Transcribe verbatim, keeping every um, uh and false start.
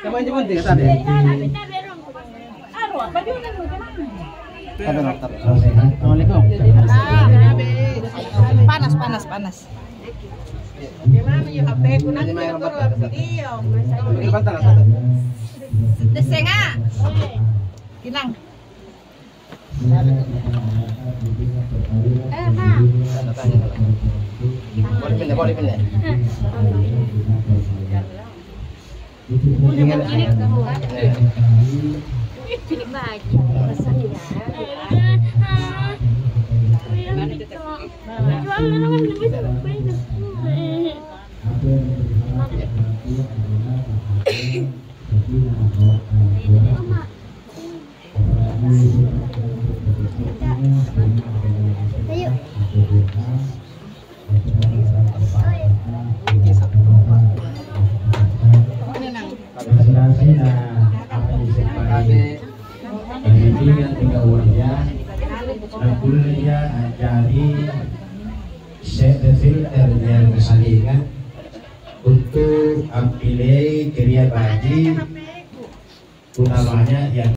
Coba aja, Bun, tinggal tadi. Assalamualaikum. Panas, panas, panas. Desenga. Kinang. Eh, ha. Boleh pindah, boleh pindah. Ayo. Basa-basi na apa disempai. Pendidikan tiga uang ya. Nakulle ya jadi set the filter yang kesalingan untuk ampilei kerja baji utamanya yang